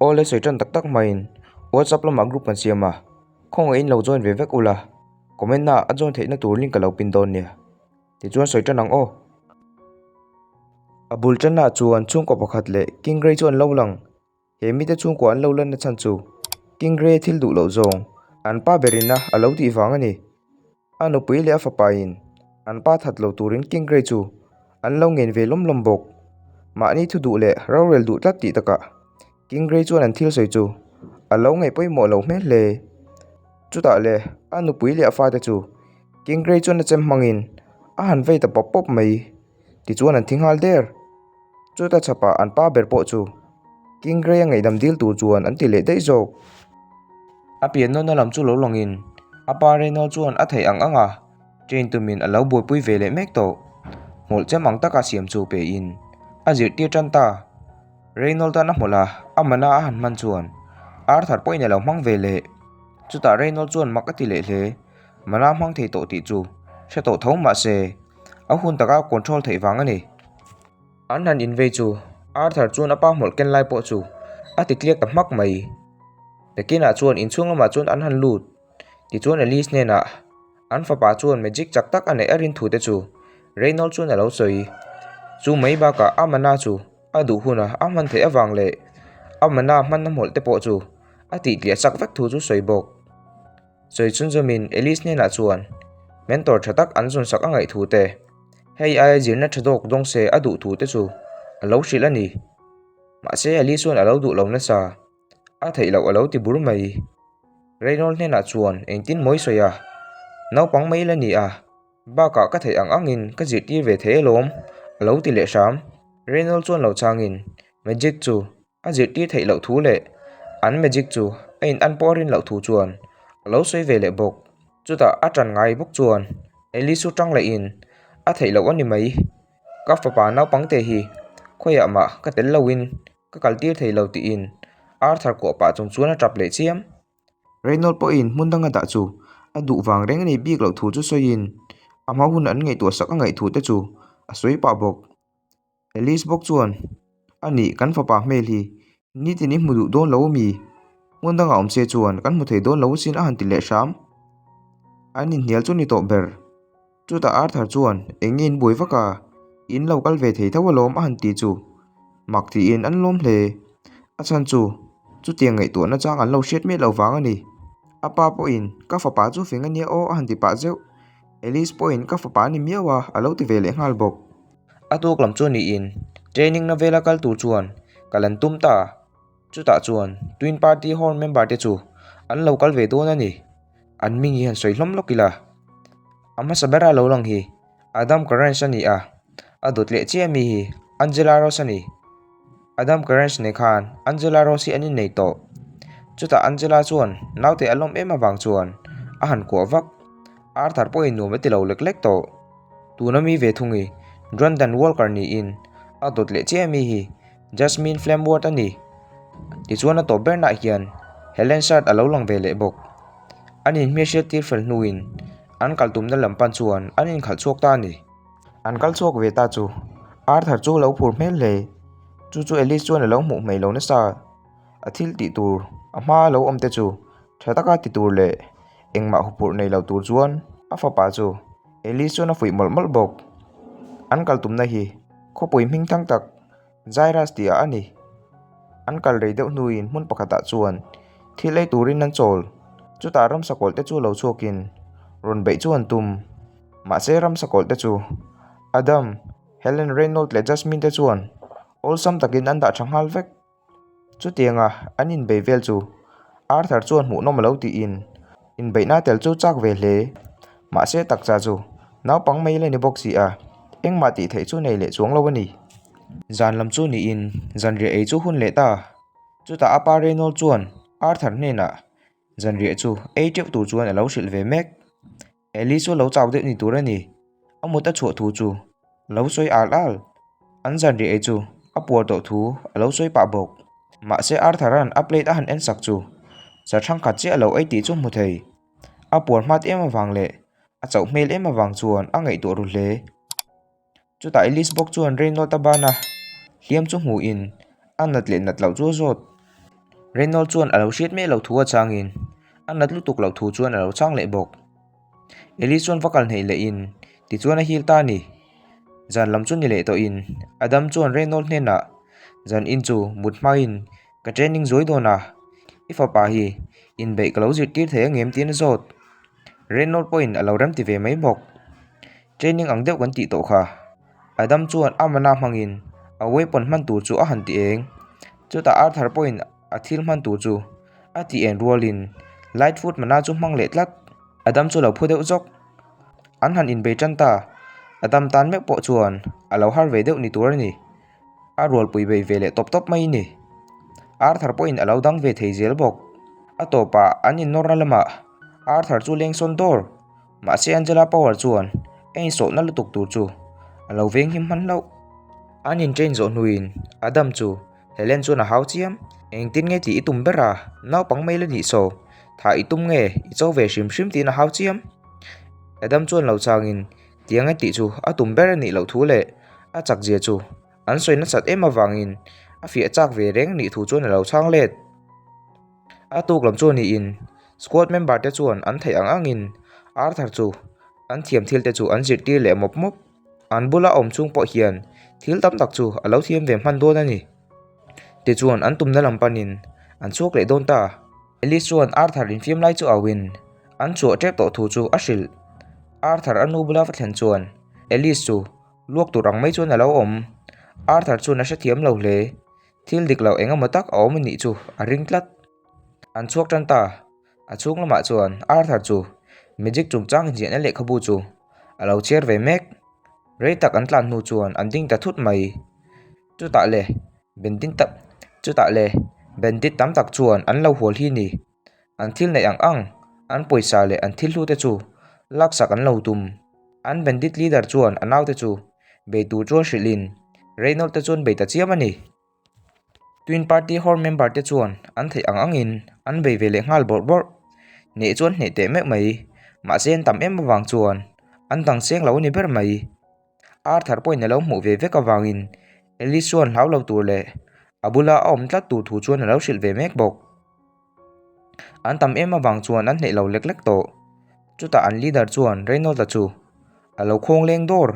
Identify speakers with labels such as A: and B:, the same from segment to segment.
A: Awle sawi tan tak tak hmain WhatsApp lamah group kan siam a, khawngaihin lo join ve vek ula, comment na a join theihna tur link ka lo pin dawn nia. Tichuan sawi tan ang aw. A bul tannaah chuan chhungkaw pakhat leh King Grey chu an lo lang. He mite chhungkua an lo lanna chhan chu King Grey thil duh loh zawng an pa berin a a lo tih vang a ni. A nupui leh a fapain an pa that lo turin King Grey chu an lo ngen ve lawm lawm bawk. Mahni thu duh leh rorel duh tlat tih takah King Grey chuan an thil sawi chu a lo ngaih pawimawh lo hmel hle. Chutah le a nupui leh a fate chu King Grey chuan a chem hmangin a han vei ta pawp pawp mai. Tichuan an thi nghal der. Chuta chhapah an pa ber pawh chu King Grey a ngaihdam dil tur chuan an ti leh daih zawk. A pian nawnna lam chu lo lawngin a pa Reynolds chuan a theih ang ang a, train tumin a lo buaipui ve leh mek tawh. Hmawlh chem ang taka siam chu pein a zirhtir tan ta. Reynolds-a'n a hmawlh a, a mana a han hman chuan Arthur pawhin a lo hmang ve leh. Chutah Reynolds chuan mak a ti leh hle. Mana hmang thei tawh tih chu hre tawh tho mah se a hun taka control theih vang a ni. An han invei chu Arthur chuan a pa hmawlh ken lai pawh chu a ti tliak ta hmak mai. Nakinah chuan inchhung lamah chuan an han lut. Tichuan Alice hnenah an fapa chuan magic chak tak a neih a rin thu te chu Reynolds chuan a lo sawi. Chu mai bakah a mana chu a duh huna a hman theih avang leh a mana hmanna hmawlh te pawh chu a tih tliah chak vek thu chu sawi bawk. Sawi chhunzawmin Alice hnenah chuan mentor tha tak an zawnsak a ngaih thu te, hei aia zirna tha dawk dawng se a duh thu te chu a lo hrilh a ni. Mahse Alice chuan a lo duh lo nasa, a theih loh a lo ti bur mai. Reynold hnenah chuan engtin mawi sawi a, naupang mai la ni a, bakah ka theih ang angin ka zirtir ve thei alawm a lo ti leh hram. Reynold chuan lo changin Magic chu A zirtir theih loh thu leh an magic chu a in an pawh a rin loh thu chuan a lo sawi ve leh bawk. Chutah a tan ngai bawk chuan Alice chu tang leh in a theih loh a ni mai. Ka fapa naupang te hi khawiah mah ka tel lo in ka kal tir thei lo tiin Arthur kuah pah chung chuan a tap leh chiam. Reynold pawhin hmun danga dah chu a duh vang reng a ni bik loh thu chu sawiin a hma hun an ngaihtuah sak a ngaih thu te chu a sawi pah bawk. Alice bawk chuan, A nih, kan fapa hmel hi nitin i hmu duh dawn lo ami? Hmun dangah awm se chuan kan hmu thei dawn lo sin a han ti leh hram. An inhnial chu ni tawh ber. Chutah Arthur chuan, Eng nge in buai vak a? In lo kal ve thei tho alawm a han ti chu mak tiin an lawm hle. A chhan chu chutiang ngaihtuahna chang an lo hriat miah lo vang a ni. A pa pawhin, Ka fapa chu fing a nia aw a han ti pah zeuh. Alice pawhin, Ka fapa a ni miau a a lo ti ve leh nghal bawk. A tuk lam chu niin training na vela kal tur chuan kal an tum ta. Chutah chuan Twin Party Hall member te chu an lo kal ve dawn a ni. An hming hi han sawi hlawm lawk ila. A hmasa bera lo lang hi Adam Carrange a ni a, a dawt leh chiah mi hi Angela Rose a ni. Adam Carrange nen khan Angela Rose hi an innei tawh. Chutah Angela chuan naute a lawm em avang chuan a han kuah vak. Arthur pawhin nuam a ti lo lek lek tawh. Tuna mi ve thung i Brandon Walker niin a dawt leh chiah mi hi Jasmine Flamward a ni. Tichuan a tawp bernah hian Helen Shard a lo lang ve leh bawk. An inhmiahriat tir fel hnuin an kal tumna lam pan chuan an inkhalh chhuak ta a ni. An kal chhuak ve ta chu Arthur chu lo phur hmel hle. Chu chu Alice chuan a lo hmuh hmei lo nasa. A thil tih tur a hma lo awm te chu tha taka ti tur leh engmah huphurh nei lo tur chuan a fapa chu Alice chuan a fuih mawlh mawlh bawk. An kal tumna hi khawpui hming thang tak Jairus tih ah a ni. An kal rei deuh hnuin hmun pakhatah chuan thil ei turin an chawl. Chutah ramsa kawlh te chu lo chhuakin rawn beih chu an tum. Mahse ramsa kawlh te chu Adam, Helen Reynolds leh Jasmine te chuan awlsam takin an dah tha nghal vek. Chutianga an inbei vel chu Arthur chuan hmuhnawm a lo tiin inbeihna tel chu chak ve hle. Mahse taksa chu naupang mai la ni bawk si a, engmah tih theih chu nei leh chuang lo a ni. Zan lam chu niin zanriah ei chu hun leh ta. Chutah a pa Reynold chuan Arthur hnenah zanriah chu ei teuh tur chuan a lo hrilh ve mek. Ellie chu lo chau deuh ni tur a ni. A mut a chhuah thu chu a lo sawi al al. An zanriah ei chu a puar tawh thu a lo sawi pah bawk. Mahse Arthur-a'n a plate a han en sak chu sarthlang khat chiah a lo ei tih chu hmu thei. A puar hmat em avang leh a chauh hmel em avang chuan a ngaihtuah ru hle. Chutah Elise bawk chuan Reynold a ban a, hliam chu hmuhin a nat leh nat loh chu a zawt. Reynold chuan a lo hriat miah loh thu a changin a nat lutuk loh thu chuan a lo chang leh bawk. Alice chuan va kal hneih lehin tichuan a hil ta a ni. Zan lam chu ni leh tawhin Adam chuan Reynold hnenah zan in chu mut hmain ka training zuai dawn a, i fapa hi inbeih ka lo zirtir thei angem tiin a zawt. Reynold pawhin a lo remti ve mai bawk. Training ang deuh kan tih tawh kha. Adam chuan a mana hmangin a weapon hman tur chu a han ti eng. Chutah Arthur pawhin a thil hman tur chu a ti en rualin Lightfoot mana chu hmang leh tlat. Adam chu a lo phu deuh zawk. An han inbei tan ta. Adam tan meuh pawh chuan a lo har ve deuh ni tur a ni. A rualpui bei ve leh tawp tawp mai a ni. Arthur pawhin a lo dang ve thei zel bawk. A tawpah an innawrna lamah Arthur chu leng sawn dawr. Mahse Angela Power chuan a insawhna lutuk tur chu a lo venghim hman hlauh. An intrain zawh hnuin Adam chu Helen chuan a hau chiam. Engtin nge tih i tum ber a, naupang mai la nih saw, thah i tum nge i cho ve hrim hrim tiin a hau chiam. Adam chuan lo changin tiang e tih chu a tum ber a nih loh thu leh a chak zia chu an sawi nasat em avangin a fiah chak ve reng nih thu chuan a lo chhang let. A tuk lam chu niin squad member te chuan an theih ang angin Arthur chu an thiam thil te chu an zirtir leh mawp mawp. An bula awm chung pawh hian thil tam tak chu a lo thiam ve hman dawn a ni. Tichuan an tumna lam panin an chhuak leh dawn ta. Alice chuan Arthur infiam lai chu auin an chhuah tep tawh thu chu a hrilh. Arthur a nu bula va thlen chuan Alice chu luak tur ang mai chuan a lo awm. Arthur chuan a hrethiam lo hle. Thil dik loh eng emaw tak a awm a nih chu a ring tlat. An chhuak tan ta. A chhung lamah chuan Arthur chu magic chungchang inziahna lehkhabu chu a lo chhiar ve mek. Rei tak an tlan hnu chuan an ding ta thut mai. Chutah le Bendit tak chutah le Bendit tam tak chuan an lo hual hi ni. An thil neih ang ang, an pawisa leh an thil hlu te chu laksak an lo tum. An bandit leader chuan a naute chu bei tur chuan hrilhin Reynolds te chuan bei ta chiam a ni. Twin Party Hall member te chuan an theih ang angin an bei ve leh nghal bawrh bawrh. Hneh chuan hneh teh meuh mai, mahse an tam em avang chuan an dang seng lo a ni ber mai. Arthur pawhin a lo hmuh ve vek avangin Alice chuan hlau lo tur leh a bula a awm tlat tur thu chuan a lo hrilh ve mek bawk. An tam em avang chuan an hneih lo lek lek tawh. Chutah an leader chuan Reynolds-a chu a lo khawng leng dawr.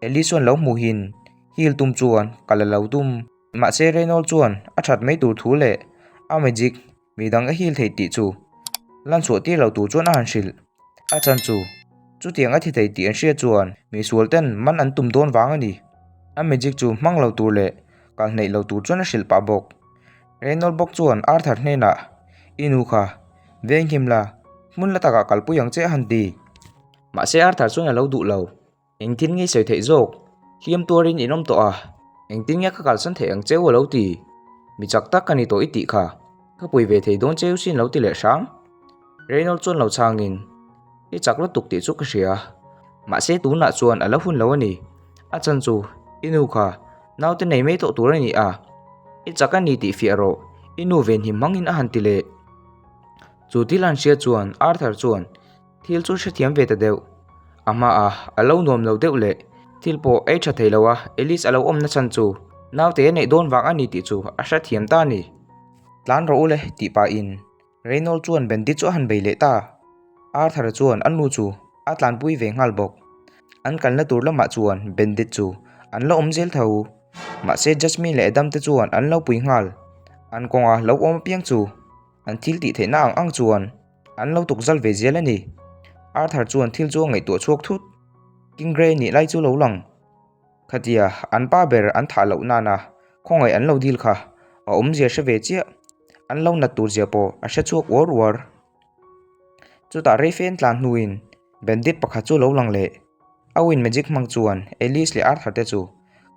A: Alice chuan lo hmuhin heal tum chuan kal a lo tum. Mahse Reynolds chuan a that mai tur thu leh a magic Mi dang a hil thei tih chu lan chhuah tir lo tur chuan a han hrilh. A chan chu chutiang a thi thei tih an hriat chuan mi sual ten man an tum dawn vang a ni. A magic chu hmang lo tur leh kal hneih lo tur chuan a hrilh pah bawk. Reynold bawk chuan Arthur hnenah, I nu kha, venghim la, hmun la takah kalpui ang che a han ti. Mahse Arthur chuan a lo duh lo. Engtin nge sawi theih zawk? Hliam tuarin in awm tawh a, engtin nge ka kalsan theih ang cheu a lo ti? Mi chak tak ka ni tawh i tih kha, ka pui ve thei dawn cheu sin lo ti leh hram. Reynold chuan lo chhangin, I chak lutuk tih chu ka hria, mahse tunah chuan a la hun lo a ni. A chan chu i nu kha naute nei mai tawh tur a ni a, i chak a ni tih fiah rawh, i nu venhim hmangin a han ti leh. Chu thil an hria chuan Arthur chuan Thil chu hrethiam ve ta deuh. A hmaah a lo nuam lo deuh leh thil pawh ei tha thei lo a, Alice a lo awmna chhan chu naute a neih dawn vang a ni tih chu a hrethiam ta a ni. Tlan rawh u le tih pahin Reynold chuan Bandit chu a han bei leh ta. Arthur chuan a nu chu a tlanpui ve nghal bawk. An kalna tur lamah chuan Bandit chu an la awm zel tho. Mahse Jasmine leh Adam te chuan an lo pui nghal. An kawnga lo awm apiang chu an thil tih theihna ang ang chuan An lo tuk zal ve zel a ni. Arthur chuan thil chu a ngaihtuah chhuak thut. King Grey nih lai chu lo lang. Khatia an pa ber an thah loh nana khawngaih an lo dil kha a awmzia hre ve chiah. An lo nat tur zia pawh a hre chhuak uar uar. Chutah Reifen tlan hnuin bandit pakhat chu lo lang leh. A win magic hmang chuan Alice leh Arthur te chu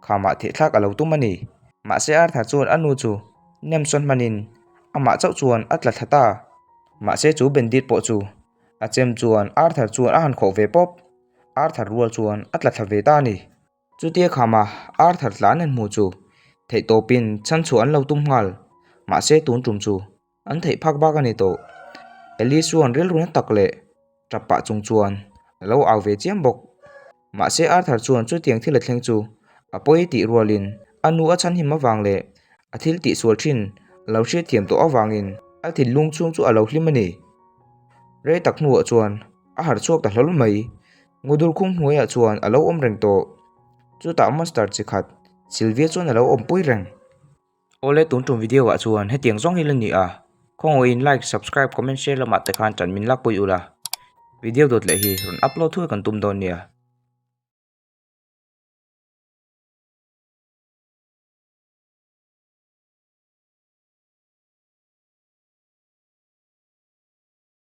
A: khamah thehthlak a lo tum a ni. Mahse Arthur chuan a nu chu nem sawn hmanin amah chauh chuan a tla thla ta. Mahse chu bandit pawh chu a chem chuan Arthur chuan a han khawh ve pawp. Arthur rual chuan a tla thla ve ta a ni. Chutia khama Arthur tla an han hmuh chu theihtawpin chhanchhuah an lo tum nghal. Mahse tun tum chu An theih phak bak a ni tawh. Alice chuan rilru na tak leh tap pah chung chuan a lo au ve chiam bawk. Mahse Arthur chuan chutiang thil a thleng chu a pawi tih rualin a nu a chhanhim avang leh a thil tihsual thin a lo hriatthiam tawh avangin a thinlung chhung chu a lo hlim a ni. Rei tak hnuah chuan a harh chhuak ta hlawl mai. Ngudur khum hnuaiah chuan a lo awm reng tawh. Chutah monster chi khat Sylvia chuan a lo awmpui reng. Awle tun tum video ah chuan hetiang zawng hi la ni a, khawngawiin like, subscribe, comment, share lamah te khan tan min lakpui ula. Video dawt leh hi rawn upload thuai kan tum dawn nia.